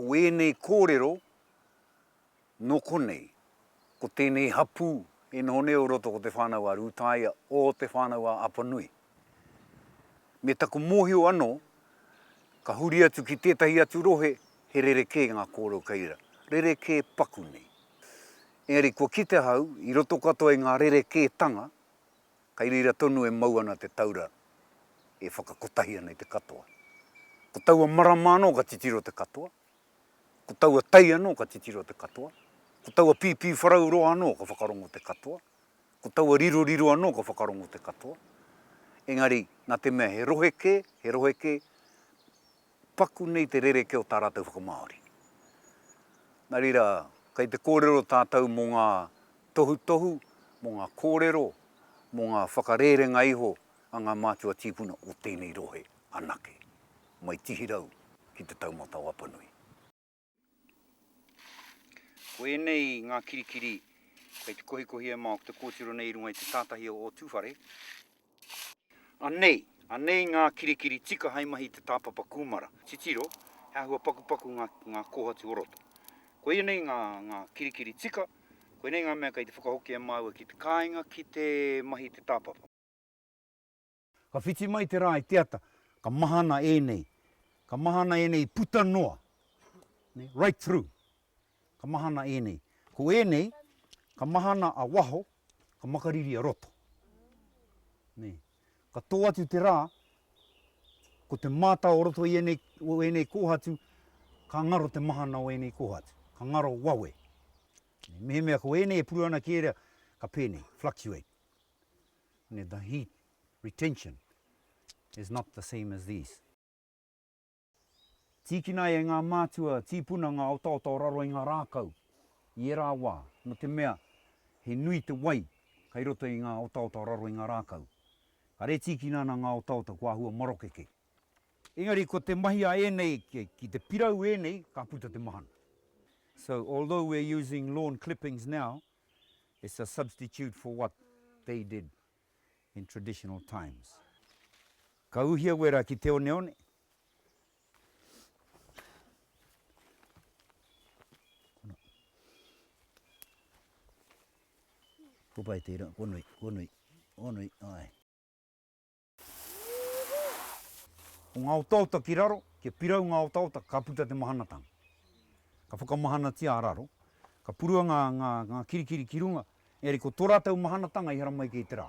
Ko ēnei kōrero nō konei, ko tēnei hapū e noho nei o roto ko Te Whānau a Rūtaia o Te Whānau a Apanui. Me taku mōhio anō, ka huri atu ki tētahi atu rohe, he rerekē ngā kōrero kei reira, rerekē paku nei. Engari kua kite ahau i roto katoa i ngā rerekētanga, Kei reira tonu e mau ana te taura e whakakotahi ana i te katoa. Ko taua marama anō ka titiro te katoa, ko taua tai anō ka titiro te katoa, ko taua pīpīwharauroa anō ka whakarongo te katoa, ko taua riroriro anō ka whakarongo te katoa. Engari, nā te mea he rohe kē, he rohe kē, paku nei te rerekē o tā rātou whakamāori. Nā reira, kei te kōrero tātou mō ngā tohutohu, mō ngā kōrero, mō ngā whakarērenga iho a ngā mātua tīpuna o tēnei rohe anake, mai Tihirau ki Te Taumata o Apanui. Ko ēnei ngā kirikiri kei te kohikohi e Mao ki te kōtiro nei i runga i te tātahi o Ōtūwhare. Anei, anei ngā kirikiri tika hai mahi i te tāpapa kūmara. Titiro, he āhua pakupaku ngā, ngā kōhatu o roto. Koia nei ngā, ngā kirikiri tika, koinei ngā mea kei te whakahoki e māua ki te kāinga ki te mahi i te tāpapa. Ka whiti mai te rā i te ata, ka mahana ēnei, ka mahana ēnei puta noa, right through, ka mahana ēnei. Ko ēnei, ka mahana a waho, ka makariri a roto. Nē. Ka tō atu te rā, ko te mātao o roto i ēnei, o ēnei kōhatu, ka ngaro te mahana o ēnei kōhatu, ka ngaro wawe. Mehemea ko ēnei e puru ana ki ērā, ka pēnei, fluctuate. Nē, the heat retention is not the same as these. Tīkina ai e ngā mātua tīpuna ngā otaota o raro i ngā rākau i ērā wā, nō te mea he nui te wai kei roto i ngā otaota o raro i ngā rākau. Kāre e tīkina ana ngā otaota kua āhua marokeke. Engari ko te mahi a ēnei, ki te pirau ēnei, ka puta te mahana. So although we're using lawn clippings now, it's a substitute for what they did in traditional times. Ka uhia wera ki te oneone. Ko pai tērā, ko nui, ko nui, ko nui, ai. Ko ngā otaota ki raro, kia pirau ngā otaota, ka puta te mahanatanga. Ka whakamahanatia a raro, ka purua ngā, ngā, ngā kirikiri ki runga, engari ko tō rātou mahanatanga i haramai kei te rā.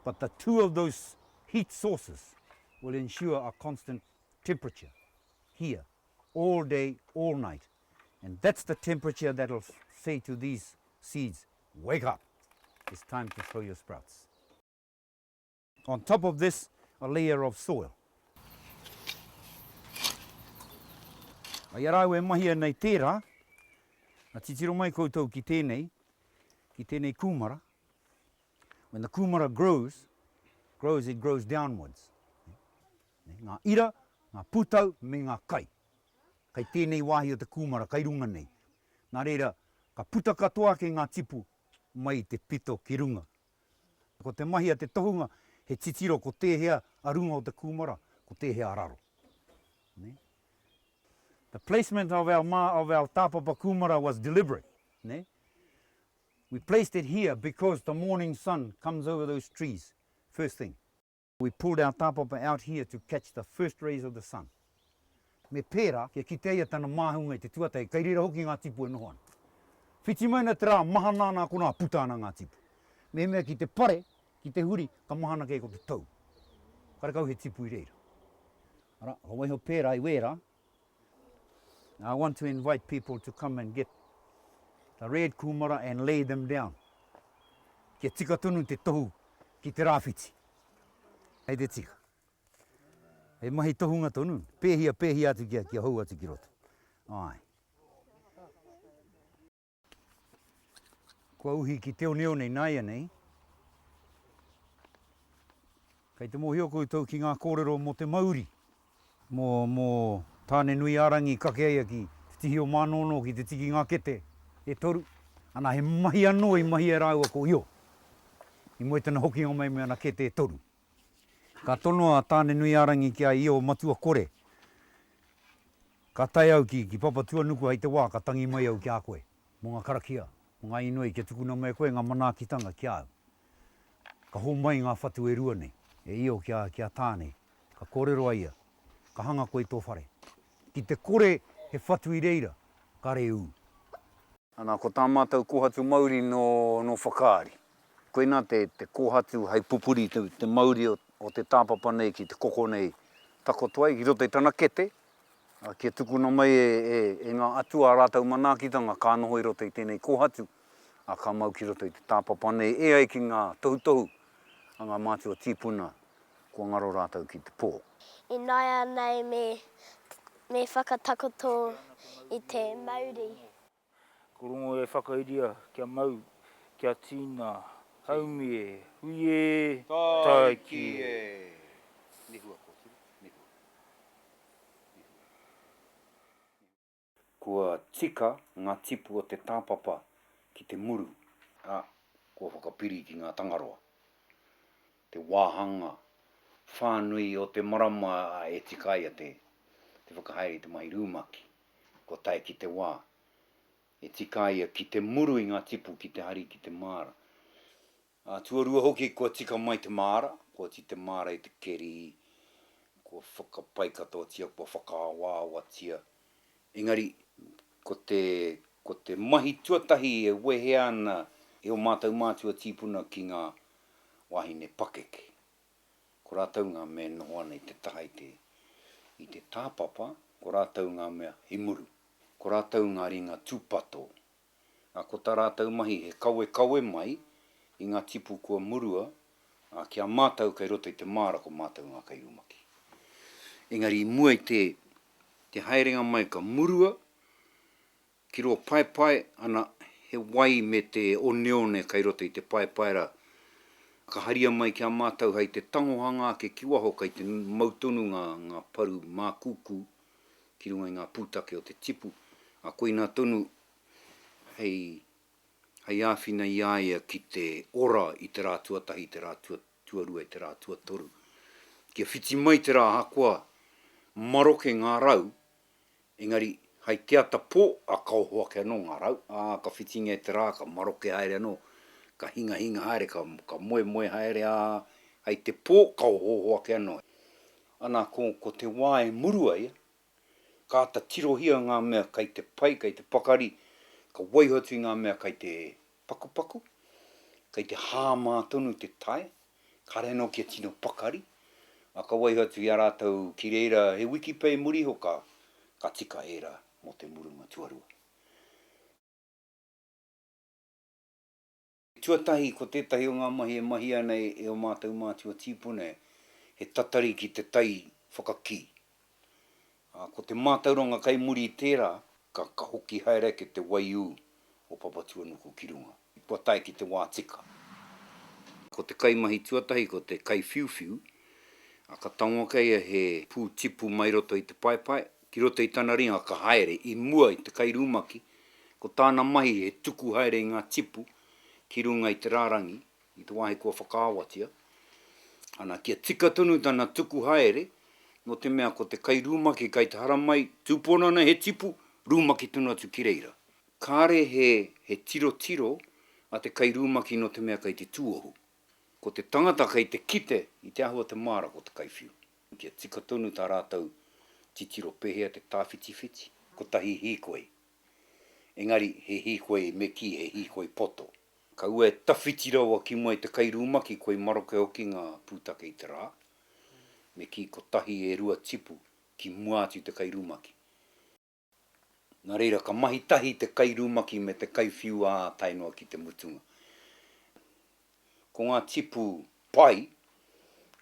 But the two of those heat sources will ensure a constant temperature here all day, all night. And that's the temperature that'll say to these seeds, wake up, it's time to throw your sprouts. On top of this, a layer of soil. I a rāua e mahi ana i tērā, na titiro mai koutou ki tēnei, ki tēnei kūmara. When the kūmara grows, grows, it grows downwards. Ngā ira, ngā pūtau me ngā kai. Kai tēnei wāhi o te kūmara, kai runga nei. Nā reira, ka puta katoa ake ngā tipu mai i te pito ki runga. Ko te mahi a te tohunga he titiro ko tēhea a runga o te kūmara, ko tēhea a raro. Nē? The placement of our, ma, of our tāpapa kūmara was deliberate. Nē? We placed it here because the morning sun comes over those trees first thing. We pulled our tāpapa out here to catch the first rays of the sun. Me pērā, kia kite ai a tana māhunga i te tuatahi, kei reira hoki ngā tipu e noho ana. Whiti mai ana te rā, mahana ana konā, puta ana ngā tipu. Mehemea ki te pare, ki te huri, ka mahana kē ko te tou. Karekau he tipu i reira. Arā, ka waiho pērā i wērā. I want to invite people to come and get the red kūmara and lay them down. Kia tika tonu te tohu ki te rāwhiti. Hei te tika. He mahi tohunga tonu. Pēhia, pēhia atu kia, kia hou atu ki roto. Āe. Kua uhi ki te oneone ināianei. Kei te mōhio koutou ki ngā kōrero mō te mauri, mō, mō Tāne-nui-ā-rangi i kake ai ia ki te tihi o Mānono ki te tiki ngā kete e toru. Ana, he mahi anō i mahia e rāua ko Io i mua i tana hokinga mai me ana kete e toru. Ka tonoa a Tāne-nui-ā-rangi ki a Io Matua Kore. Ka tae au ki, ki Papatuanuku hei te wā ka tangi mai au ki a koe, mō ngā karakia, mō ngā inoi kia tukuna mai e koe ngā manaakitanga ki a au. Ka hōmai ngā whatu e rua nei, e Io ki a, ki a Tāne. Ka kōrero a ia, Ka hanga koe i tō whare. Ki te kore he whatu i reira, kare ū. Ana, ko tā mātou kōhatu mauri nō, nō Whakaari. Koinā te, te kōhatu hei pupuri te, te mauri o, o te tāpapa nei ki te koko nei takoto ai ki roto i tana kete, ā, kia tukuna mai e, e, e ngā atua ā rātou manaakitanga ka noho i roto i tēnei kōhatu, ā, ka mau ki roto i te tāpapa nei e ai ki ngā tohutohu a ngā mātua tīpuna kua ngaro rātou ki te pō. Ināianei me, me whakatakoto i te mauri. Ko Rongo e whakairia kia mau, kia tīna, haumi e, hui e, taiki e. Nehua kōtiro, nehua, nehua, nehua. Kua tika ngā tipu o te tāpapa ki te muru, ā, kua whakapiri ki ngā tangaroa. Te wāhanga whānui o te marama e tika ai te whakahaere i te mahi rumaki. Kua tae ki te wā e tika ai ki te muru i ngā tipu ki te hari ki te māra. Ā, tuarua hoki kua tika mai te māra, kua oti te māra i te keri, kua whakapai katoatia, kua whakaawaawatia. Engari, ko te, ko te mahi tuatahi e wehea ana e ō mātou mātua tīpuna ki ngā wāhine pakeke. Ko rātou ngā mea e noho ana i te taha i te, i te tāpapa, ko rātou ngā mea i muru. Ko rātou ngā ringa tūpato. Ā, ko tā rātou mahi he kawekawe mai i ngā tipu kua murua, ā, ki a mātou kei roto i te māra ko mātou ngā kairumaki. Engari i mua i te, te haerenga mai ka murua, Ki rō paepae, ana, he wai me te oneone kai roto i te paepae rā. Ka haria mai ki a mātou hei te tangohanga ake ki waho kai te mau tonu ngā, ngā paru mākūkū ki runga i ngā pūtake o te tipu, ā, koinā tonu hei, hei āwhina i a ia ki te ora i te rā tuatahi, i te rā tua, tuarua, i te rā tuatoru. Kia whiti mai te rā ahakoa maroke ngā rau, Engari, hai te ata pō, a ka oho ake anō ngā rau, ā, ka whitingia e te rā, ka maroke haere anō, ka hingahinga haere, ka, ka moemoe haere, ā, hai te pō, ka ohooho ake anō. Ana, ko, ko te wā e muru ai, ka āta tirohia ngā mea kai te pai, kai te pakari, ka waiho atu i ngā mea kai te pakupaku, kei te hāmā tonu te tae, kāre anō kia tino pakari, ā, ka waiho atu i a rātou ki reira he wiki pea i muri iho ka, ka tika ērā mō te murunga tuarua. Tuatahi, ko tētahi o ngā mahi e mahia ana e ō mātou mātua tīpuna he tatari ki te tai whakakī. Ā, ko te mātauranga kei muri i tērā, ka, ka hoki haere ake te waiū o Papatuanuku ki runga. Kua tae ki te wā tika. Ko te kaimahi tuatahi ko te kaiwhiuwhiu, ā, ka tango ake ia he pū tipu mai roto i te paepae, ki roto i tana ringa ka haere i mua i te kairumaki, ko tāna mahi he tuku haere i ngā tipu ki runga i te rārangi, i te wāhi kua whakaawatia, ana, kia tika tonu tana tuku haere, nō te mea ko te kairumaki kai te haramai, tūpono ana he tipu, rumaki tonu atu ki reira. Kāre he, he tirotiro a te kairumaki nō te mea kai te tūohu. Ko te tangata kei te kite i te ahu o te māra ko te kaiwhiu. Kia tika tonu tā rātou titiro pēhea te tāwhitiwhiti, kotahi hīkoi. Engari, he hīkoi me kī he hīkoi poto. Kaua e tawhiti rawa ki mua i te kairumaki koi maroke hoki ngā pūtake i te rā. Me kī kotahi e rua tipu ki mua atu i te kairumaki. Nā reira ka mahi tahi te kairumaki me te kaiwhiu ā tae noa ki te mutunga. Ko ngā tipu pai,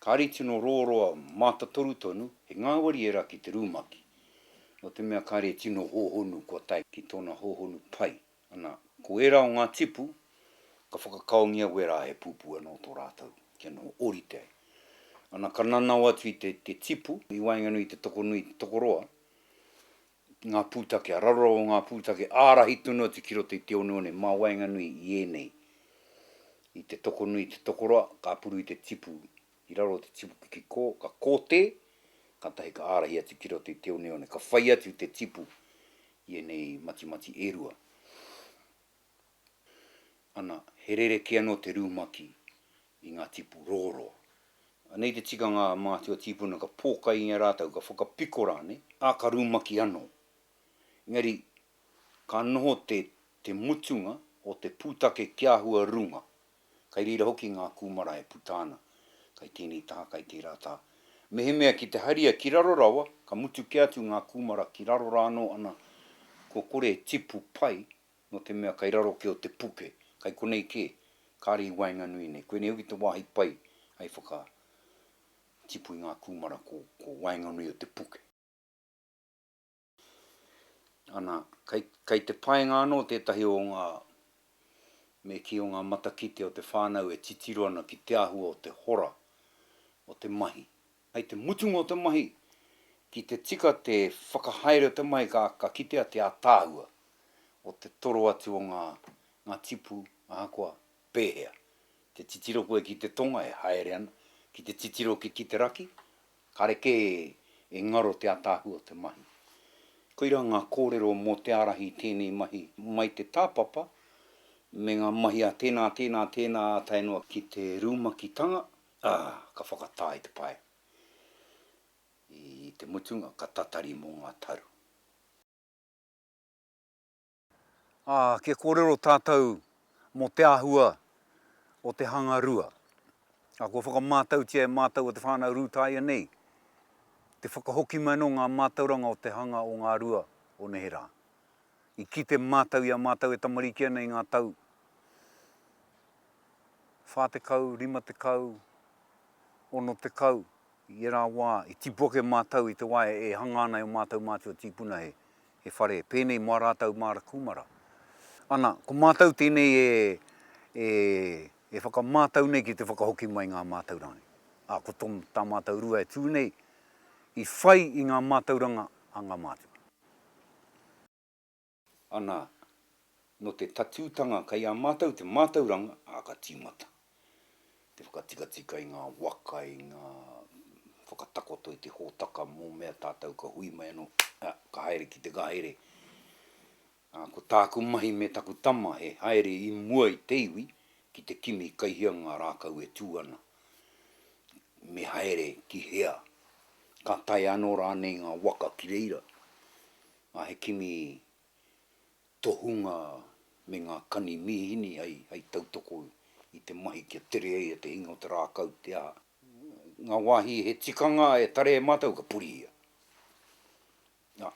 kāre i tino rōroa mātatoru tonu, he ngāwari ērā ki te rumaki. Nō te mea kāre e tino hōhonu kua tae ki tōna hōhonu pai. Ana, ko ērā o ngā tipu, ka whakakaongia wērā he pūpū anō tō rātou, kia noho ōrite ai. Ana, ka nanao atu i te, te tipu, i waenganui i te tokonui, te tokoroa, ngā pūtake, a raro o ngā pūtake, ārahi tonu atu ki roto i te oneone, mā waenganui i ēnei, i te tokonui, te tokoroa, ka puru i te tipu, i raro o te tipu ki kō, ka kōtē, Kātahi ka ārahi atu ki roto i te oneone, ka whai atu te tipu i ēnei matimati e rua. Ana, he rerekē anō te rumaki i ngā tipu rōroa. Anei te tikanga a mātua tīpuna ka pōkaingia rātou, ka whakapiko rānei, ā, ka rumaki anō. Engari, ka noho te, te mutunga o te pūtake kia āhua runga. Kai reira hoki ngā kūmara e puta ana, kai tēnei taha, kai tērā taha. Mehemea ki te haria ki raro rawa, ka mutu kē atu ngā kūmara ki raro rā anō, ana, kua kore e tipu pai, nō te mea kai raro kē o te puke, kai konei kē, kāre i waenganui nei. Koinei hoki te wāhi pai hei whakatipu i ngā kūmara ko, ko waenganui o te puke. Ana, kai, kai te paenga anō tētahi o ngā, me kī o ngā matakite o te whānau e titiro ana ki te āhua o te hora o te mahi. Hei te mutunga o te mahi, ki te tika te whakahaere o te mahi ka, ka kitea te ātaahua o te toro atu o ngā, ngā tipu ahakoa pēhea. Te titiro koe ki te tonga e haere ana, ki te titiro ki, ki te raki, kare kē e ngaro te ātaahua o te mahi. Koirā ngā kōrero mō te ārahi i tēnei mahi mai te tāpapa me ngā mahi a tēnā, tēnā, tēnā ā tae noa ki te rumakitanga, Ā, ka whakatā i te pae. I te mutunga, ka tatari mō ngā taru. Ā, kia kōrero tātou mō te āhua o te hangarua. Ā, kua whakamātautia e mātou o te whānau Rūtaia nei te whakahoki mai anō ngā mātauranga o te hanga o ngā rua o neherā. I kite mātou i a mātou e tamariki ana i ngā tau 40, 50, 60, i ērā wā, i tipu ake mātou i te wā e hanga ana e ō mātou mātua tīpuna he, he whare pēnei mō ā rātou māra kūmara. Ana, ko mātou tēnei e, e, e whakamātau nei ki te whakahoki mai ngā mātauranga nei. Ā, ko tō, tā mātou rua e tū nei, i whai i ngā mātauranga a ngā mātua. Ana, nō te tatūtanga kei a mātou te mātauranga, ā, ka tīmata te whakatikatika i ngā waka, i ngā whakatakoto i te hōtaka mō mea tātou ka hui mai anō, ā, ka haere ki te ngahere. Ā, ko tāku mahi me taku tama he haere i mua i te iwi ki te kimi kai hea ngā rākau e tū ana, me haere ki hea, ka taea anō rānei ngā waka ki reira. Ā, he kimi tohunga me ngā kani mīhini hei, hei tautoko i te mahi kia tere ai te hinga o te rākau, te aha. Ngā wāhi he tikanga e tare e mātou ka purihia. Ā,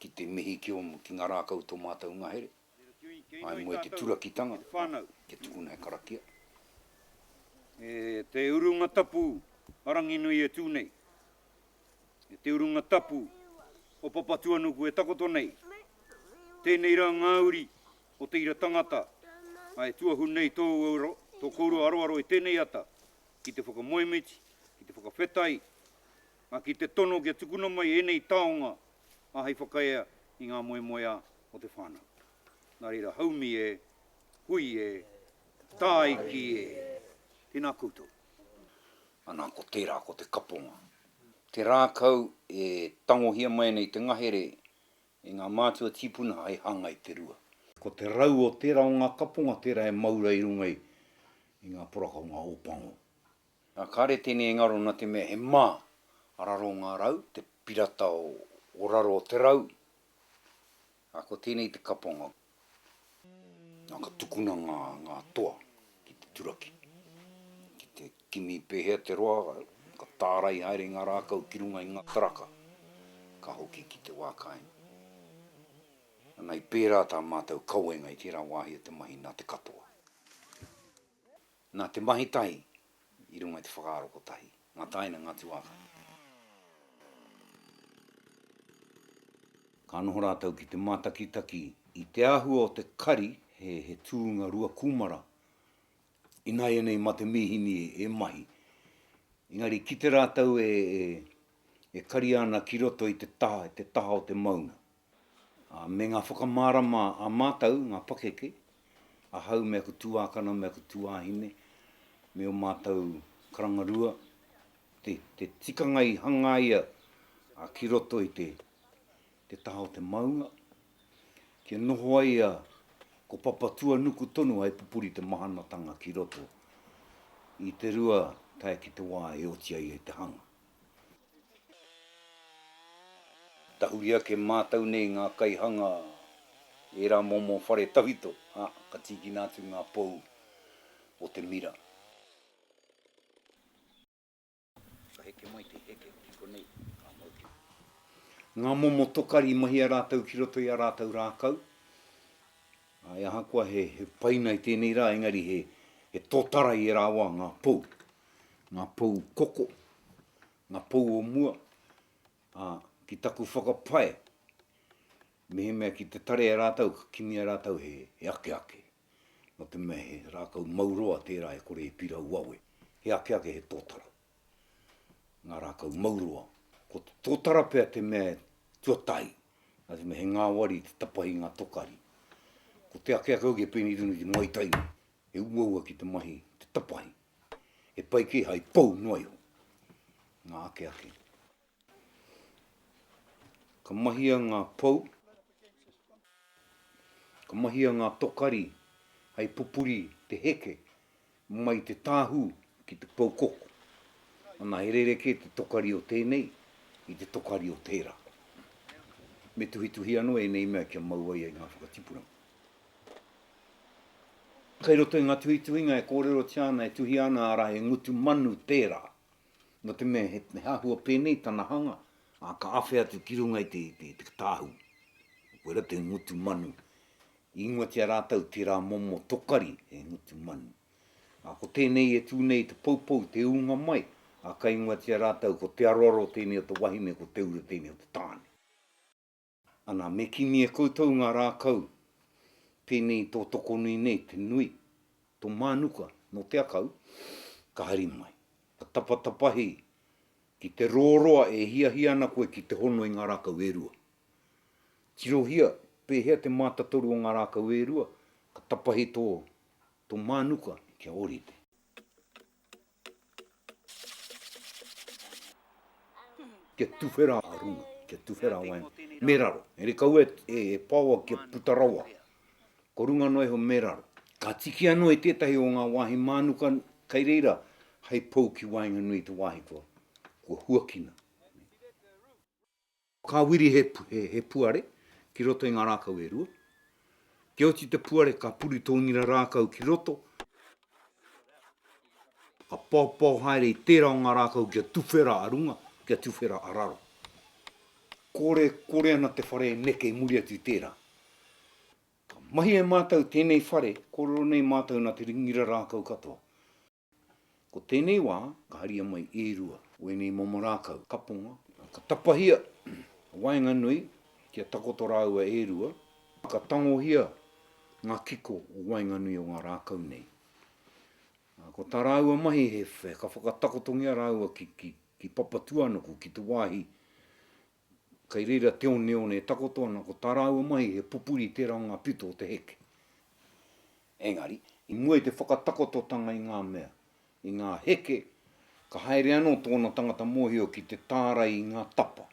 ki te mihi ki ō, ki ngā rākau o tō mātou ngahere, ā, i mua i te turakitanga, kia tukuna he karakia. E te urunga tapu a Ranginui e tū nei. E te urunga tapu o Papatuanuku e takoto nei, tēnei rā ngā uri o te ira tangata, ā, e tuahu nei tōu, tō kōrua aroaro i tēnei ata, ki te whakamoemiti, ki te whakawhetai, ā, ki te tono kia tukuna mai ēnei taonga, ā, hei whakaea i ngā moemoeā o te whānau. Nā reira, haumi e, hui e, tāiki e, tēnā koutou. Ana, ko tērā, ko te kaponga. Te rākau e tangohia mai ana i te ngahere e ngā mātua tīpuna hei hanga i te rua. Ko te rau o tērā o ngā kaponga tērā e mau ra i runga i ngā poraka o ngā ōpango. Ā, kāre tēnei e ngaro nā te mea he mā a raro o ngā rau, te pirata o raro o te rau, ā, ko tēnei te kaponga. Nā, ka tukuna ngā, ngā toa ki te turaki, ki te kimi pēhea te roa, ka tārai haere ngā rākau ki runga i ngā taraka, ka hoki ki te wā kāinga. Ana, i pērā tā mātou kawenga i tērā wāhi o te mahi nā te katoa. Nā te mahi tahi i runga i te whakaaro kotahi, ngā tāina, ngā tuākana. Ka noho rātou ki te mātakitaki i te āhua o te kari, he tūnga rua kūmara, ināianei mā te mīhini e mahi. Engari kite rātou e karia ana ki roto i te taha, te taha o te maunga. Ā, me ngā whakamārama a mātou, ngā pakeke, ahau me aku tuākana, me aku tuāhine, me ō mātou karangarua, te, te tikanga i hangaia. Ā, ki roto i te, te taha o te maunga, kia noho ai a, ko Papatuanuku tonu hai pupuri te mahanatanga ki roto i te rua tae ki te wā e oti ai e te hanga. Tahuri ake mātou nei ngā kaihanga ērā momo whare tawhito, ā, ka tīkina atu ngā pou o te mira. Ka heke mai te heke ki konei, ka mau ki. Ngā momo tokari i mahia rātou ki roto i a rātou rākau, ā, ahakoa he, he paina i tēnei rā, engari he, he tōtara i ērā wā ngā pou, ngā pou koko, ngā pou o mua, ā, ki taku whakapae, mehemea ki te tarea rātou, ka kimia rātou he, he akeake, nō te mea he rākau mau roa tērā e kore e pirau wawe, he akeake, he tōtara. Ngā rākau mau roa. Ko te tōtara pea te mea tuatahi, nā te mea he ngāwari te tapahi ngā tokari. Ko te akeake hoki e pēnei tonu i te maitai nei, he uaua ki te mahi te tapahi. He pai kē hai pou noa iho ngā akeake. Ka mahia ngā pou, ka mahia ngā tokari hei pupuri te heke mai te tāhū ki te pou koko. Ana he rerekē te tokari o tēnei i te tokari o tērā. Me tuhituhi anō ēnei mea kia mau ai ai ngā whakatipuranga. Kei roto i ngā tuhituhinga e kōrerotia ana, e tuhia ana arā he ngutu manu tērā. Nō te mea he āhua pēnei tana hanga, ā, ka awhe atu ki runga i te, te, te tāhū. Koirā te ngutu manu. I ingoatia rātou tērā momo tokari he ngutu manu. Ā, ko tēnei e tū nei te poupou, te ūnga mai, ā, ka ingoatia rātou ko te aroaro tēnei o te wahine, ko te ura tēnei o te tāne. Ana, me kimi e koutou ngā rākau pēnei i tō tokonui nei te nui, tō mānuka nō te akau, ka hari mai. Ka tapatapahi ki te rōroa e hiahia ana koe ki te hono i ngā rākau e rua. Tirohia pēhea te mātatoru o ngā rākau e rua, ka tapahi tō, tō mānuka kia ōrite. Kia tuwhera a runga, kia tuwhera a waenga, me raro. Engari kaua e paoa kia puta rawa. Ko runga noa iho me raro. Ka tiki anō i tētahi o ngā wāhi mānuka kei reira hei pou ki waenganui i te wāhi kua huakina. Ka wiri he puare ki roto i ngā rākau e rua. Kia oti te puare ka puri tō ngira rākau ki roto, ka paopao haere i tērā o ngā rākau kia tuwhera a runga, kia tuwhera a raro. Kore, kore ana te whare e neke i muri atu i tērā. Ka mahi e mātou tēnei whare, kōrero nei mātou nā te ngira rākau katoa. Ko tēnei wā, ka haria mai e rua o ēnei momo rākau, kaponga, ka tapahia waenganui kia takoto rāua e rua, ka tangohia ngā kiko o waenganui o ngā rākau nei. Ko tā rāua mahi he ka whakatakotongia rāua ki, ki, ki Papatūānuku, ki te wāhi kei reira te oneone e takoto ana, ko tā rāua mahi he pupuri i tērā o ngā pito o te heke. Engari, i mua i te whakatakototanga i ngā mea, i ngā heke, ka haere anō tōna tangata mōhio ki te tārai i ngā tapa.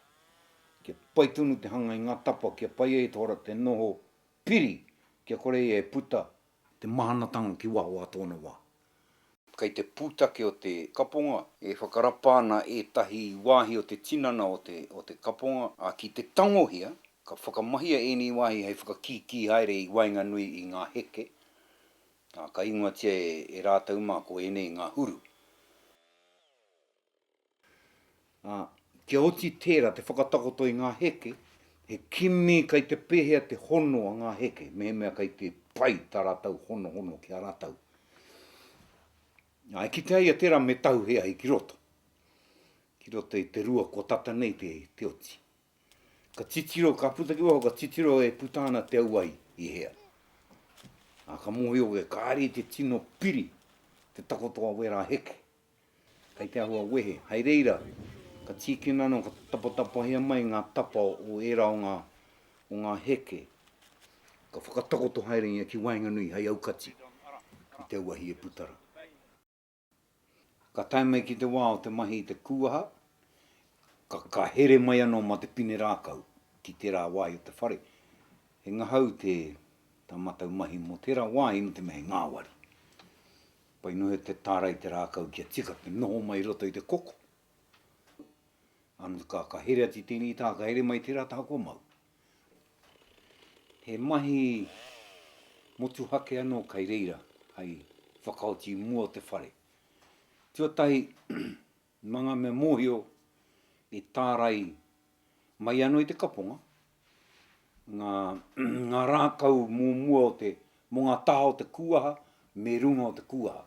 Kia pai tonu te hanga i ngā tapa, kia pai ai te noho piri, kia kore ia e puta te mahanatanga ki waho ā tōna wā. Kei te pūtake o te kaponga e whakarapa ana ētahi wāhi o te tinana o te, o te kaponga, ā, ki te tangohia, ka whakamahia ēnei wāhi hei whakakīkī haere i waenganui i ngā heke, ā, ka ingoatia e, e rātou mā ko ēnei ngā huru. Ā, kia oti tērā te whakatakoto i ngā heke, he kimi kei te pēhea te hono a ngā heke, mehemea kei te pai tā rātou honohono ki a rātou. Ā, e kitea ia tērā me tahu he ahi ki roto, ki roto i te rua kua tata nei te, te oti. Ka titiro, ka puta ki waho, ka titiro e puta ana te auahi i hea. Ā, ka mōhio koe, kāre i te tino piri te takoto a wērā heke. Kei te āhua wehe. Hei reira, ka tīkina anō, ka tapatapahia mai ngā tapa o ērā o ngā, o ngā heke, ka whakatakoto haerengia ki waenganui hei aukati i te auahi e puta rā. Ka tae mai ki te wā o te mahi i te kūaha, Ka, ka here mai anō mā te pine rākau ki tērā wāhi o te whare. He ngahau te, tā mātou mahi mō tērā wāhi nō te mea he ngāwari. Pai noa te tārai te rākau kia tika te noho mai i roto i te koko. Ano ka, ka here atu i tēnei taha, ka here mai i tērā taha kua mau. He mahi motuhake anō kai reira hai whakaoti i mua o te whare. Tuatahi, mā ngā mea mōhio i tārai mai anō i te kaponga, ngā, ngā rākau mō mua o te, mō ngā taha o te kūaha me runga o te kūaha.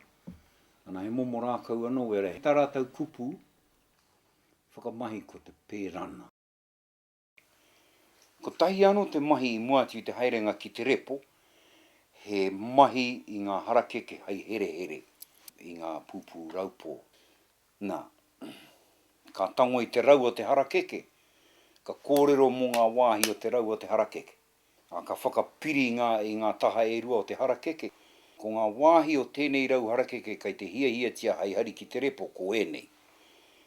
Ana, he momo rākau anō wera. Tā rātou kupu whakamahi ko te pērana. Kotahi anō te mahi i mua atu i te haerenga ki te repo, he mahi i ngā harakeke hei herehere i ngā pūpū raupō. Nā, ka tango i te rau o te harakeke, ka kōrero mō ngā wāhi o te rau o te harakeke. Ā, ka whakapiri ngā i ngā taha e rua o te harakeke. Ko ngā wāhi o tēnei rau harakeke kei te hiahiatia hei hari ki te repo ko ēnei.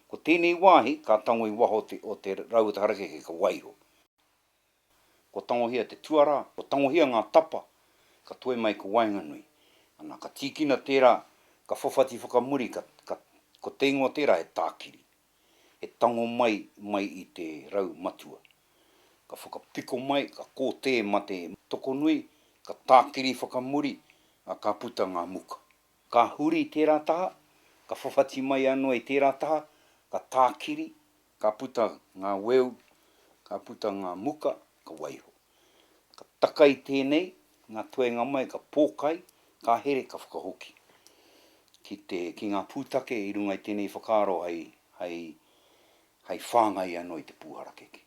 Ko tēnei wāhi ka tango i waho te o te rau o te harakeke ka waiho. Kua tangohia te tuarā, kua tangohia ngā tapa, ka toe mai ko waenganui. Ana, ka tīkina tērā, ka whawhati whakamuri, ka, ka, ko te ingoa tērā he tākiri. He tango mai, mai i te rau matua. Ka whakapiko mai, ka kōtē ma te tokonui, ka tākiri whakamuri, ā, ka puta ngā muka. Ka huri i tērā taha, ka whawhati mai anō i tērā taha, ka tākiri, ka puta ngā weu, ka puta ngā muka, ka waiho. Ka taka i tēnei, ngā toenga mai ka pōkai, ka here, ka whakahoki ki te, ki ngā pūtake i runga i tēnei whakaaro hei, hei, hei whāngai anō i te pūharakeke.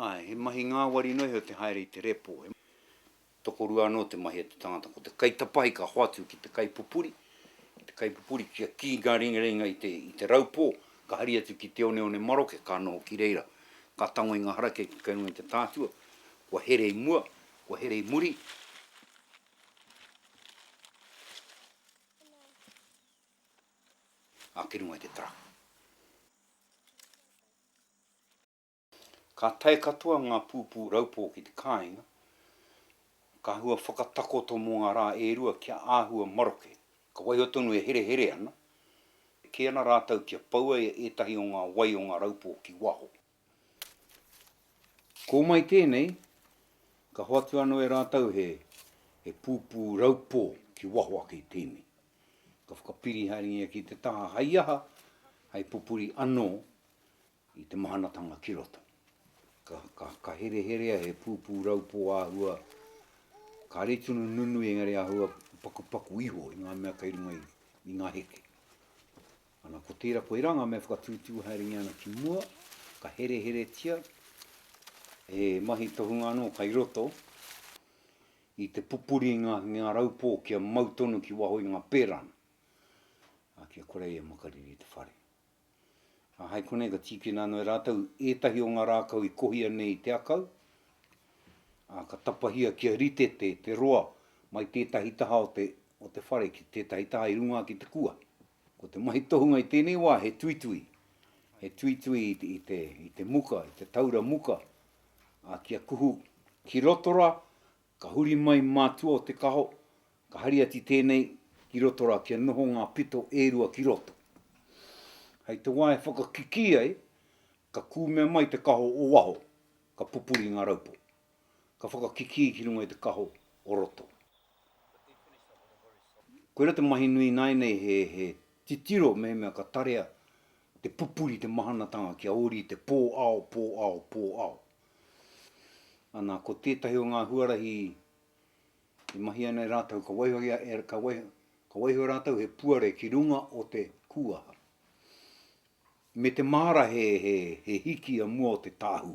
Āe, he mahi ngāwari noa iho te haere i te repo. He tokorua anō te mahi a te tangata. Ko te kaitapahi ka hoatu ki te kaipupuri, ki te kaipupuri kia kī ngā ringaringa i te, i te raupō, ka hari atu ki te oneone maroke, ka noho ki reira. Ka tango i ngā harakeke kei runga i te tātua, kua here i mua, kua here i muri. Ā, ki runga i te truck. Ka tae katoa ngā pūpū raupō ki te kāinga, ka hua whakatakoto mō ngā rā e rua kia āhua maroke. Ka waiho tonu e herehere ana, kī ana rātou kia pau ai ētahi o ngā wai o ngā raupō ki waho. Kō mai tēnei, ka hoatu anō e rātou he pūpū raupō ki waho ake i tēnei. Ka whakapiri haerengia ki te taha hei aha, hei pupuri anō i te mahanatanga ki roto. Ka, ka, ka hereherea he pūpū raupō āhua, kāre tunu nunui engari āhua pakupaku iho i ngā mea kei runga i, i ngā heke. Ana, ko tērā, koirā ngā mea whakatūtū haerengia ana ki mua, ka hereheretia, he mahi tohunga anō kai roto i te pupuri i ngā, ngā raupō kia mau tonu ki waho i ngā pērana, ā, kia kore ai e makariri te whare. Ā, hai konei ka tīkina anō e rātou ētahi o ngā rākau i kohia nei i te akau, ā, ka tapahia kia rite te, te roa mai tētahi taha o te, o te whare ki tētahi taha i runga ake i te kua. Ko te mahi tohunga i tēnei wā he tuitui, he tuitui i te, i te, i te muka, i te taura muka, ā, kia kuhu ki roto rā, Ka huri mai mātua o te kaho, ka hari atu tēnei ki roto rā kia noho ngā pito e rua ki roto. Hei te wā e whakakikī ai, ka kūmea mai te kaho o waho, ka pupuri ngā raupō. Ka whakakikī ki runga i te kaho o roto. Koira te mahi nui ināianei he, he titiro mehemea ka tarea te pupuri te mahanatanga kia ori te pō ao, pō ao, pō ao. Ana, ko tētahi o ngā huarahi i mahia nei rātou, ka waiho, e, ka waiho, ka waiho rātou he puare ki runga o te kūaha. Me te māra he, he, he hiki a mua o te tāhū.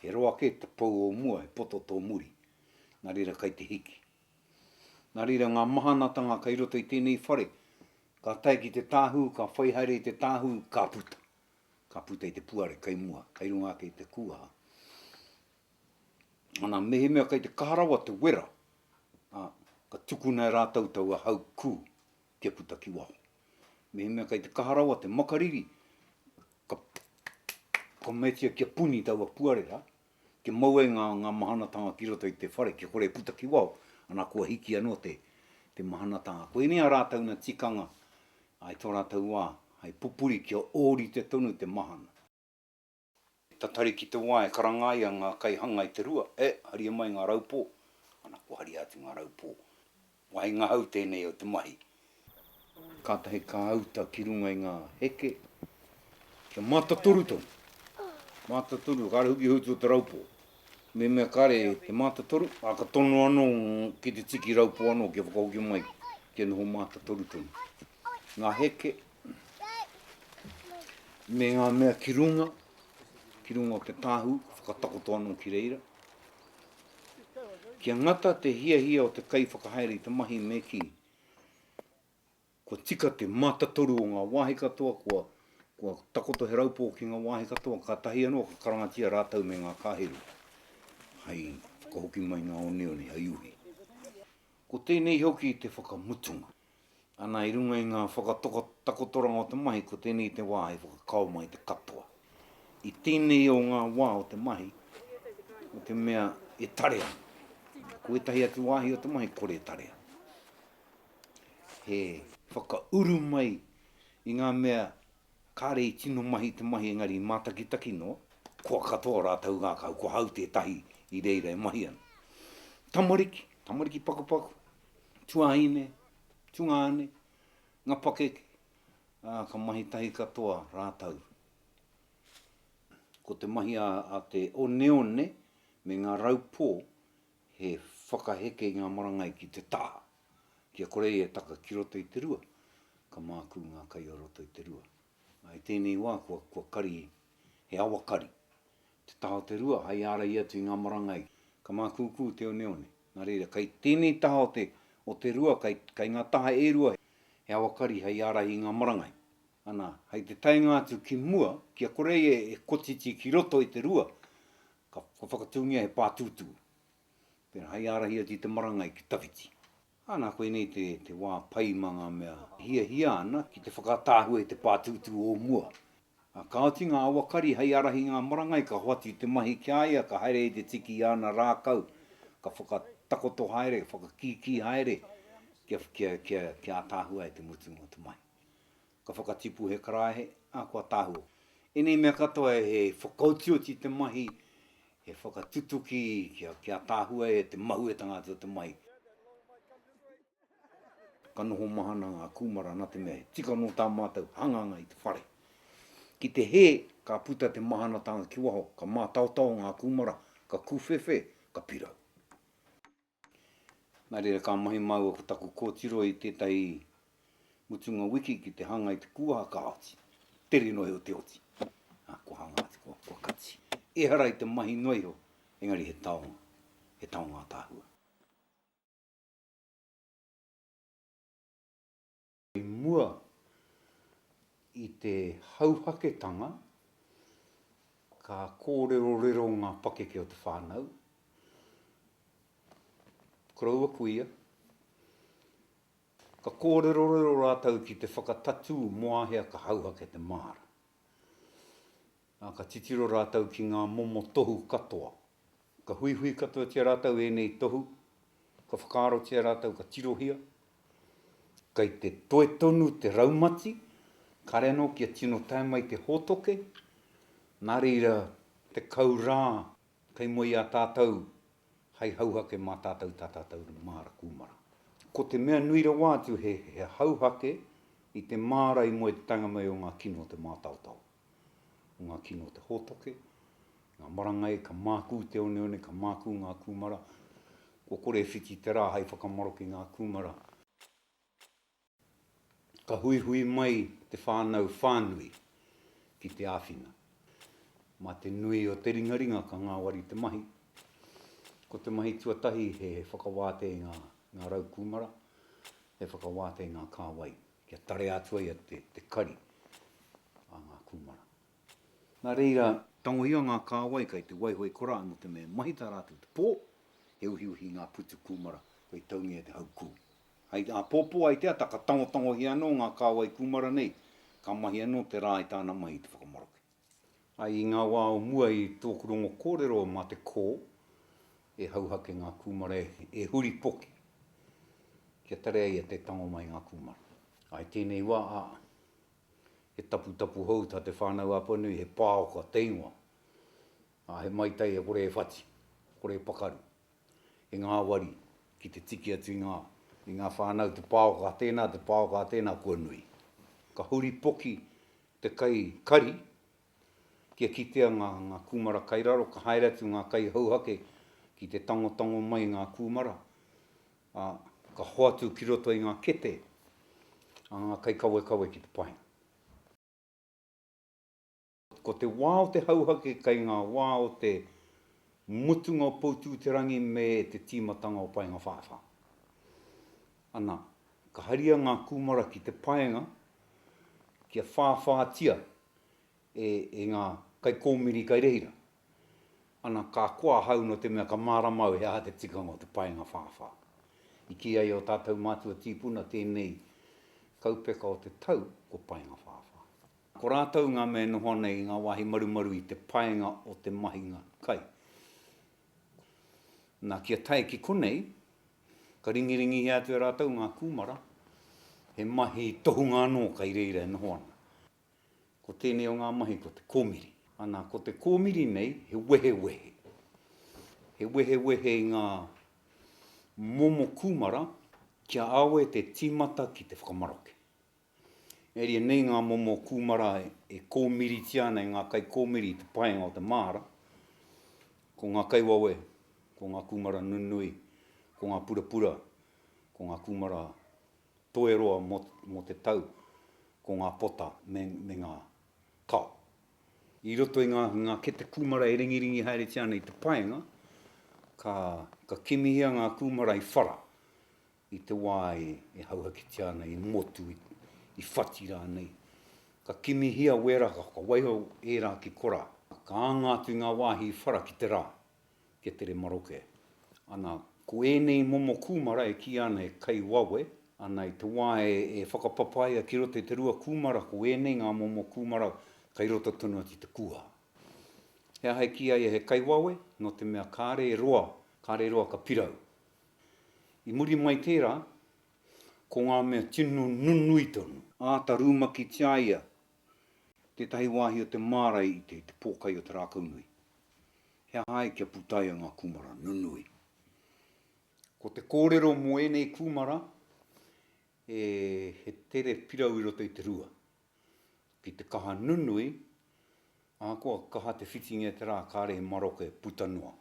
He roa kē te pou o mua, he poto tō muri. Nā reira kai te hiki. Nā reira ngā mahanatanga kai roto i tēnei whare, ka tae ki te tāhū, ka whai haere i te tāhū, ka puta. Ka puta i te puare kei mua, kei runga ake i te kūaha. Ana, mehemea kei te kaha rawa te wera, ā, ka tukuna e rātou taua haukū kia puta ki waho. Mehemea kei te kaha rawa te makariri, Ka whakametia kia puni taua puare rā, kia mau ai ngā, ngā mahanatanga ki roto i te whare, kia kore e puta ki waho, ana kua hiki anō te, te mahanatanga. Koinei a rātou na tikanga i tō rātou wā, hei pupuri kia ōrite tonu te mahana. Tatari ki te wā e karanga ai a ngā kaihanga i te rua, e, haria mai ngā raupō, ana kua haria atu ngā raupō. Wāhi ngahau tēnei o te mahi. Kātahi ka auta ki runga i ngā heke, kia mātatoru tonu. Mātatoru, kāre hoki he utu o te raupō. Mehemea kāre he mātatoru, ā, ka tono anō ki te tiki raupō anō kia whakahoki mai, kia noho mātatoru tonu. Ngā heke, me ngā mea ki runga, ki runga o te tāhū, ka whakatakoto anō ki reira. Kia ngata te hiahia o te kaiwhakahaere i te mahi me kī, kua tika te mātatoru o ngā wāhi katoa, kua, kua takoto he raupō ki ngā wāhi katoa, kātahi anō ka karangatia rātou me ngā kāheru hei whakahoki mai ngā oneone, hei uhi. Ko tēnei hoki te whakamutunga. Ana, i runga i ngā whakatakotoranga o te mahi, ko tēnei te wā hei whakakao mai te katoa. I tēnei o ngā wā o te mahi, ko te mea e tare ana. Ko ētahi atu wāhi o te mahi, kore e tare ana. He whakauru mai i ngā mea kāre i tino mahi te mahi engari i mātakitaki noa, kua katoa rātou ngākau, kua hau tētahi i reira e mahi ana. Tamariki, tamariki pakupaku, tuahine, tungāne, nga pakeke, ā, ka mahi tahi katoa rātou. Ko te mahi a te oneone me ngā raupō he whakaheke i ngā marangai ki te taha, kia kore ai e taka ki roto i te rua, ka mākū ngā kai o roto i te rua. I tēnei wā kua, kua kari, he awa kari, te taha o te rua hai ārai atu i ngā marangai, ka mākūkū te oneone. Nā reira, kei tēnei taha o te, o te rua, kei, kei ngā taha e rua he awakari hei ārahi i ngā marangai. Ana, hei te taenga atu ki mua, kia kore ai e, e kotiti ki roto i te rua, ka, ka whakatūngia he pātūtū. Pērā, hei ārahi atu i te marangai ki tawhiti. Ana, koinei te, te wā pai mā ngā mea hiahia ana ki te whakatāhua i te pātūtū o mua. Ā, ka oti ngā awakari hei ārahi i ngā marangai, ka hoatu i te mahi ki a ia, ka haere i te tiki i āna rākau, ka whakatakoto haere, whakakīkī haere, kia, kia, kia, kia ātaahua ai te mutunga o te mahi. Ka whakatipu he karaehe, ā, kua tāhua. Ēnei mea katoa he whakaotioti te mahi, he whakatutuki kia, kia ātaahua ai te mahuetanga atu o te mahi. Ka noho mahana ngā kūmara nā te mea he tika nō tā mātou hanganga i te whare. Ki te hē, ka puta te mahanatanga ki waho, ka mātaotao ngā kūmara, ka kūwhewhe, ka pirau. Nā reira ka mahi māua ko taku kōtiro i tētahi mutunga wiki ki te hanga i te kūaha ka oti. Tere noa iho te oti. Ā, kua hanga atu, kua, kua kati. Ehara i te mahi noa iho, engari he taonga, he taonga ātaahua. I mua i te hauhaketanga, ka kōrerorero ngā pakeke o te whānau, koroua kuia, ka kōrerorero rātou ki te whakatatū mō āhea ka hauhake te māra. Ā, ka titiro rātou ki ngā momo tohu katoa. Ka huihui katoatia rātou ēnei tohu, ka whakaarotia rātou, ka tirohia. Kei te toe tonu te raumati, kāre anō kia tino tae mai te hōtoke, nā reira, 10 rā kei mua i a tātou hei hauhake mā tātou tā tātou māra kūmara. Ko te mea nui rawa atu he hauhake i te māra i mua i te taenga mai o ngā kino o te mātaotao. o ngā kino o te hōtoke, ngā marangai, ka mākū te oneone, ka mākū ngā kūmara, kua kore e whiti te rā hei whakamaroke ngā kūmara. Ka huihui mai te whānau whānui ki te āwhina. Mā te nui o te ringaringa ka ngāwari te mahi. Ko te mahi tuatahi he whakawātea i ngā, ngā rau kūmara, he whakawātea i ngā kāwai. Kia tarea atu ai te, te kari a ngā kūmara. Nā reira, tangohia ngā kāwai kei te waiho i korā nō te mea e mahi tā rātou te pō, he uhiuhi ngā putu kūmara kei taungia e te haukū. Hei āpōpō ai te ata ka tangotangohia anō ngā kāwai kūmara nei, ka mahi anō te rā i tāna mahi i te whakamaroke. Ai i ngā wā o mua i tōku rongo kōrero mā te kō e hauhake ngā kūmara e huri poki kia tarea ia te tango mai ngā kūmara. Ai tēnei wā, ā, he taputapu hou tā Te Whānau-a-Apanui, he pāoka te ingoa, ā, he maitai e kore e whati, kore e pakaru, he ngāwari ki te tiki atu i ngā, i ngā whānau, te pāoka a tēnā, te pāoka a tēnā, kua nui. Ka huri poki te kai kari, kia kitea ngā, ngā kūmara kai raro, ka haere atu ngā kaihauhake ki te tangotango mai ngā kūmara, ā, ka hoatu ki roto i ngā kete a ngā kaikawekawe ki te paenga. Ko te wā o te hauhake kei ngā wā o te mutunga o Poutū-te-rangi me te tīmatanga o Paengawhāwhā. Ana, ka haria ngā kūmara ki te paenga kia whāwhātia e, e ngā kaikōmiri kai reira. Ana, ka koa ahau nō te mea ka mārama au he aha te tikanga o te paenga whāwhā. I kī ai ō tātou mātua tīpuna tēnei kaupeka o te tau ko paenga whāwhā. Ko rātou ngā mea e noho ana i ngā wāhi marumaru i te paenga o te mahinga kai. Nā, kia tae ki konei, ka ringiringihia atu e rātou ngā kūmara, he mahi tohunga anō kai reira e noho ana. Ko tēnei o ngā mahi ko te kōmiri. Ana, ko te kōmiri nei he wehewehe. He wehewehe i ngā momo kūmara kia awe te tīmata ki te whakamaroke. Engari nei ngā momo kūmara e kōmiritia ana e ngā kaikōmiri i te paenga o te māra, ko ngā kaiwawe, ko ngā kūmara nunui, ko ngā purapura, ko ngā kūmara toeroa mō te tau, ko ngā pota me, me ngā kao. I roto i ngā, ngā kete kūmara e ringiringi haeretia ana i te paenga, ka, ka kimihia ngā kūmara i whara i te wā e, e hauhakitia ana, i motu, i, i whati rānei. Ka kimihia wērā, ka waiho ērā ki korā. Ka anga atu i ngā wāhi i whara ki te rā. kia tere maroke. Ana, ko ēnei momo kūmara e kīia ana he kai wawe, ana i te wā e whakapapaia ki roto i te rua kūmara, ko ēnei ngā momo kūmara kai roto tonu atu i te kūaha. He aha e kīia ai he kai wawe? Nō te mea kāre e roa, kāre e roa ka pirau. I muri mai tērā, ko ngā mea tino nunui tonu. Āta rūmakitia ia tētahi wāhi o te māra i te pōkai o te rākau nui. He aha ai kia putaia ngā kūmara nunui? Ko te kōrero mō ēnei kūmara, e, he tere pirau i roto i te rua. Ki te kaha nunui, ahakoa kaha te whitingia te rā, kāre he maroke puta noa.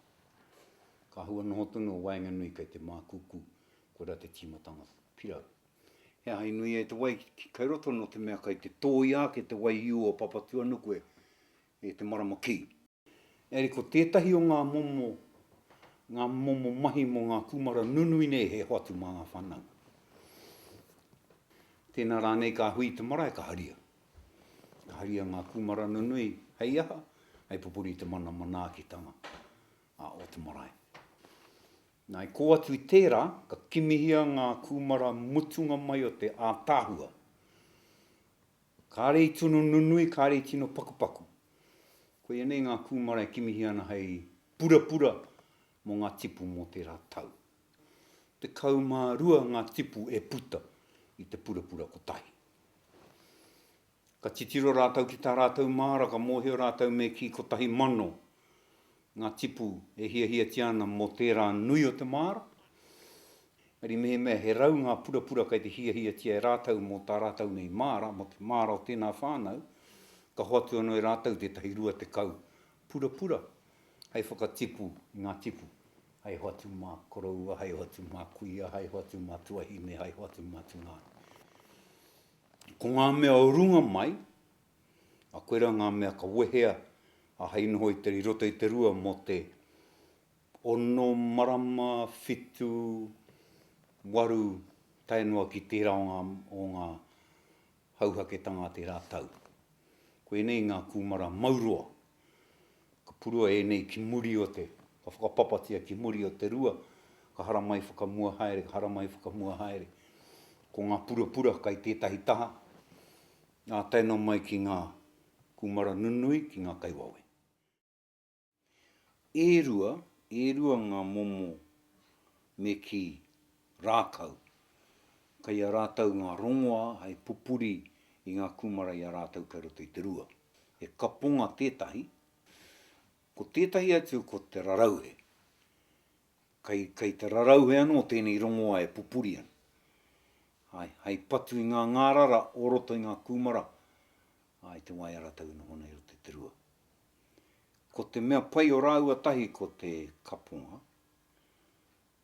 Ka hua noho tonu o waenganui kei te mākūkū, koirā te tīmatanga pirau. He aha i nui ai te wai kei roto nō te mea kei te tōia ake te waiū o Papatuanuku e, e te marama kī. Engari ko tētahi o ngā momo, ngā momo mahi mō ngā kūmara nunui nei he hoatu mā ngā whanaunga. Tēnā rānei ka hui te marae ka haria. Ka haria ngā kūmara nunui hei aha? Hei pupuri i te mana manaakitanga o te marae. Nā, i kō atu i tērā, ka kimihia ngā kūmara mutunga mai o te ātaahua. Kāre i tino nunui, kāre i tino pakupaku. Koia nei ngā kūmara e kimihia ana hei purapura mō ngā tipu mō tērā tau. 12 ngā tipu e puta i te purapura kotahi. Ka titiro rātou ki tā rātou māra, ka mōhio rātou me kī 1,000 ngā tipu e hiahiatia ana mō tērā nui o te māra. Engari mehemea he rau ngā purapura kei te hiahiatia e rātou mō tā rātou nei māra, mō te māra o tēnā whānau, ka hoatu anō e rātou tētahi 20 purapura hei whakatipu i ngā tipu, hei hoatu mā koroua, hei hoatu mā kuia, hei hoatu mā tuahine, hei hoatu mā tungāne. Ko ngā mea o runga mai, a koirā ngā mea ka wehea a hei noho i te, i roto i te rua mō te ono marama, whitu, waru, tae noa ki tērā o ngā, o ngā hauhaketanga a tērā tau. Koinei ngā kūmara mauroa. Ka purua ēnei ki muri o te, ka whakapapatia ki muri o te rua, ka haramai whakamua haere, ka haramai whakamua haere. Ko ngā purapura kai tētahi taha, ā, tae noa mai ki ngā. Kūmara nunui ki ngā kaiwawe. E rua, e rua ngā momo me kī, rākau. Kei a rātou ngā rongoā hei pupuri i ngā kūmara i a rātou kei roto i te rua. He kaponga tētahi, ko tētahi atu ko te rarauhe. Kei, kei te rarauhe anō tēnei rongoā e pupuri ana. Āe, hei patu i ngā ngārara o roto i ngā kūmara, āe, te wā i a rātou e noho ana i roto i te rua. Ko te mea pai o rāua tahi ko te kaponga.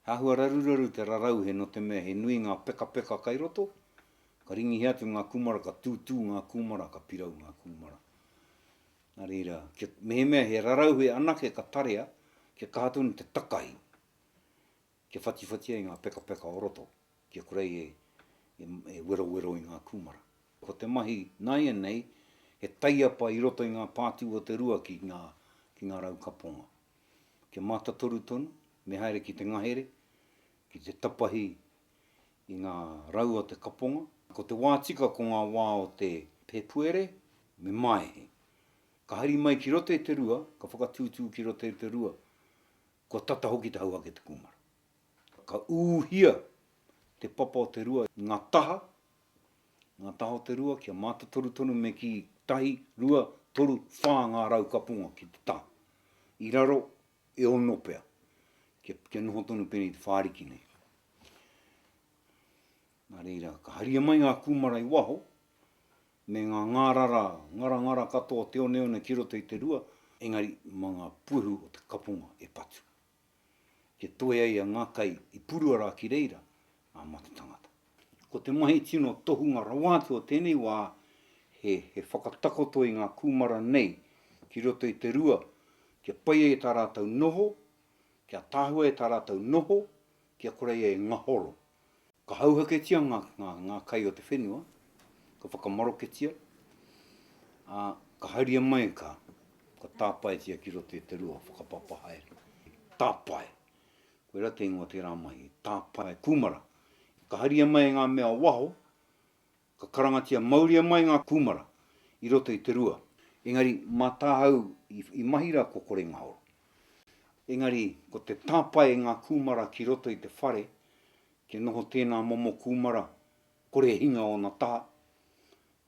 He āhua raruraru te rarauhe nō te mea he nui ngā pekapeka kai roto, ka ringihia atu ngā kūmara, ka tūtū ngā kūmara, ka pirau ngā kūmara. Nā reira, kia, mehemea he rarauhe anake ka tarea, kia kaha tonu te takahi, kia whatiwhati ai ngā pekapeka o roto, kia kore ai e, e, e werowero i ngā kūmara. Ko te mahi nāianei, he taiapa i roto i ngā pātū o te rua ki ngā, ki ngā rau kaponga. Kia mātatoru tonu, me haere ki te ngahere, ki te tapahi i ngā rau o te kaponga. Ko te wā tika ko ngā wā o te Pēpuere me Maehe. Ka hari mai ki roto i te rua, ka whakatūtū ki roto i te rua, Kua tata hoki te hauhake te kūmara. Ka ūhia te papa o te rua i ngā taha, ngā taha o te rua kia mātotoru tonu me kī tahi, rua, toru, whā ngā raukaponga ki te taha. I raro, e ono pea, kia, kia noho tonu pēnei te whāriki nei. Nā reira, ka haria mai ngā kūmara i waho, me ngā ngārara ngarangara katoa o te oneone ki roto i te rua, engari mā ngā puehu o te kaponga e patu. Kia toe ai a ngā kai i purua rā ki reira, ngā mate tangata. Ko te mahi tino tohunga rawa atu o tēnei wā, he, he whakatakoto i ngā kūmara nei ki roto i te rua, kia pai ai tā rātou noho, kia tāhua ai tā rātou noho, kia kore ai e ngahoro. Ka hauhaketia ngā, ngā, ngā kai o te whenua, ka whakamaroketia, ā, ka haria mai ka, ka tāpaetia ki roto i te rua whakapapa haere. Tāpae. Koirā te ingoa o tērā mahi, tāpae kūmara. Ka haria mai e ngā mea o waho, Ka karangatia mauria mai ngā kūmara i roto i te rua. Engari, mā tāhau i mahi rā kua kore ngahoro. Engari, ko te tāpae i ngā kūmara ki roto i te whare, kia noho tēnā momo kūmara, kore e hinga ōna taha,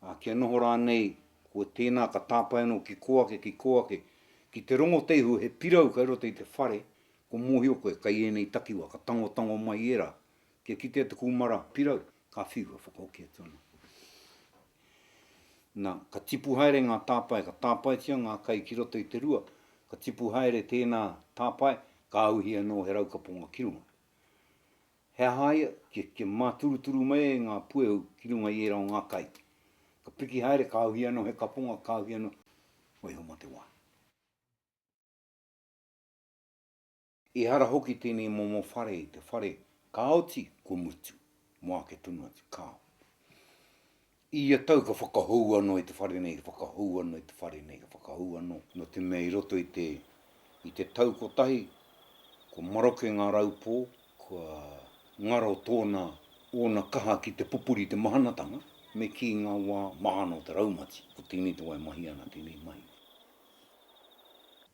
ā, kia noho rānei ko tēnā ka tāpae anō ki kō ake, ki kō ake, ki te rongo te ihu he pirau kei roto i te whare, kua mōhio koe kei ēnei takiwa, ka tangotango mai ērā, Kia kitea te kūmara pirau, ka whiua, whakahoki atu ana. Na, ka tipu haere ngā tāpae, ka tāpaetia ngā kai ki roto i te rua, ka tipu haere tēnā tāpae, ka auhi anō he raukaponga ki runga. He aha ia? Kia, kia māturuturu mai ai ngā puehu ki runga i ērā o ngā kai. Ka piki haere, ka auhi anō he kaponga, ka auhi anō, waiho mā te wā. Ehara hoki tēnei momo whare i te whare ka oti, kua mutu, mō ake tonu atu, kāo. I ia tau ka whakahou anō i te whare nei, ka whakahou anō i te whare nei, ka whakahou anō. Nō te mea i roto i te, i te tau kotahi, kua maroke ngā raupō, kua ngaro tōna, ōna kaha ki te pupuri i te mahanatanga, me kī ngā wā mahana o te raumati, ko tēnei te wā e mahia ana tēnei mahi.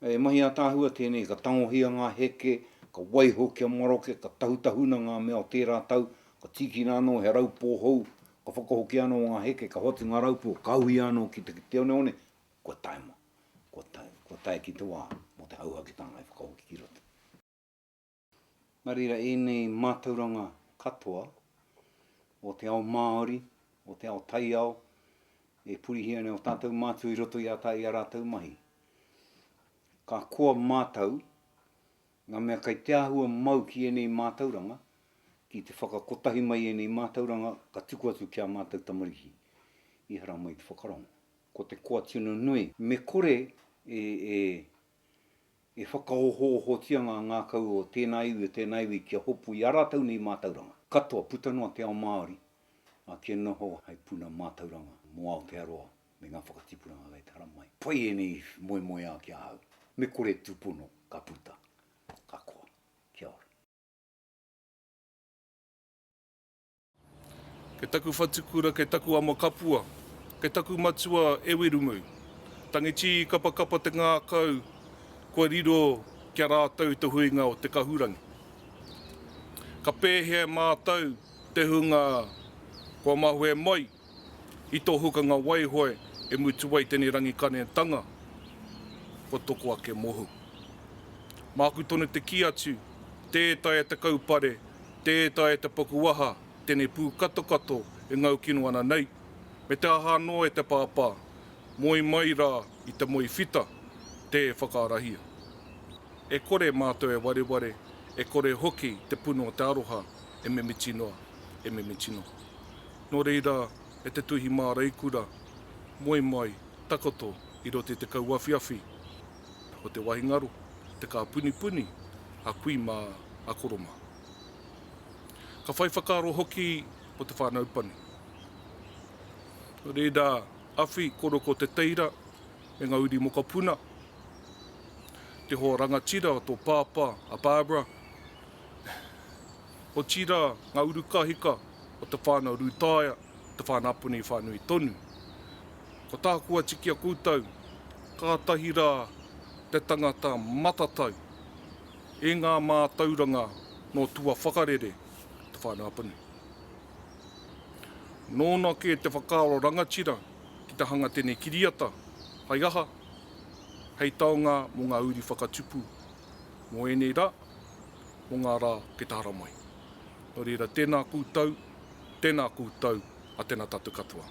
He mahi ātaahua tēnei, ka tangohia ngā heke, ka waiho kia maroke, ka tahutahuna ngā mea o tērā tau, ka tīkina anō he raupō hou, ka whakahokia anō ngā heke, ka hoatu ngā raupō, ka uhia anō ki te oneone, kua tae mai, kua tae, kua tae ki te wā mō te hauhaketanga e whakahoki ki roto. Nā reira ēnei mātauranga katoa o te ao Māori, o te ao taiao, e purihia ana e ō tātou mātua i roto i a i a rātou mahi. Ka koa mātau, ngā mea kei te āhua mau ki ēnei mātauranga, ki te whakakotahi mai ēnei mātauranga ka tuku atu ki ā mātou tamariki i haramai te whakarongo. Ko te koa tino nui, me kore e, e, E whakaohoohotia ngā ngākau o tēnā iwi, o tēnā iwi kia hopu i ā rātou nei mātauranga. Katoa, puta noa te ao Māori, ā, kia noho hei puna mātauranga mō Aotearoa me ngā whakatipuranga kei te haramai. Pai ēnei moemoeā ki ahau. Me kore tūpono ka puta, ka koa. Kia ora. Kei taku whatukura, kei taku amo kapua, kei taku matua e Wirumu. Tangi tīkapakapa te ngākau kua riro ki a rātou te huinga o te kahurangi. Ka pēhea e mātou te hunga kua mahue mai i tō hukanga waihoe e mutu ai tēnei rangikanetanga kua toko ake mōhou. Māku tonu te kī atu, tē taea te kaupare, tē taea te pakuaha tēnei pūkatokato e ngau kino ana nei, me te aha anō e te pāpā, moe mai rā i te moe whita, tē whakaarahia. E kore mātou e wareware, e kore hoki te puna o te aroha e mimiti noa, e mimiti noa. Nō reira, e te tuhi māreikura, moe mai, takoto i roto i te kauawhiawhi o te wahi ngaro, te kāpunipuni a kui mā, a koro mā. Ka whai whakaaro hoki ko te whānau pani. Nō reira, awhi koroko te teira me ngā uri mokopuna, te hoa rangatira o tō pāpā a Barbara, otirā ngā urukahika o te whānau Rūtaia, te whānau Apanui whānui tonu. Ko tāku atu ki a koutou, kātahi rā te tangata matatau i ngā mātauranga nō tua whakarere te whānau Apanui. Nōna kē te whakaaro rangatira ki te hanga tēnei kiriata, hai aha? Hei taonga mō ngā uri whakatupu mō ēnei rā, mō ngā rā kei te haramai. Nō reira, tēnā koutou, tēnā koutou, a tēnā tātou katoa.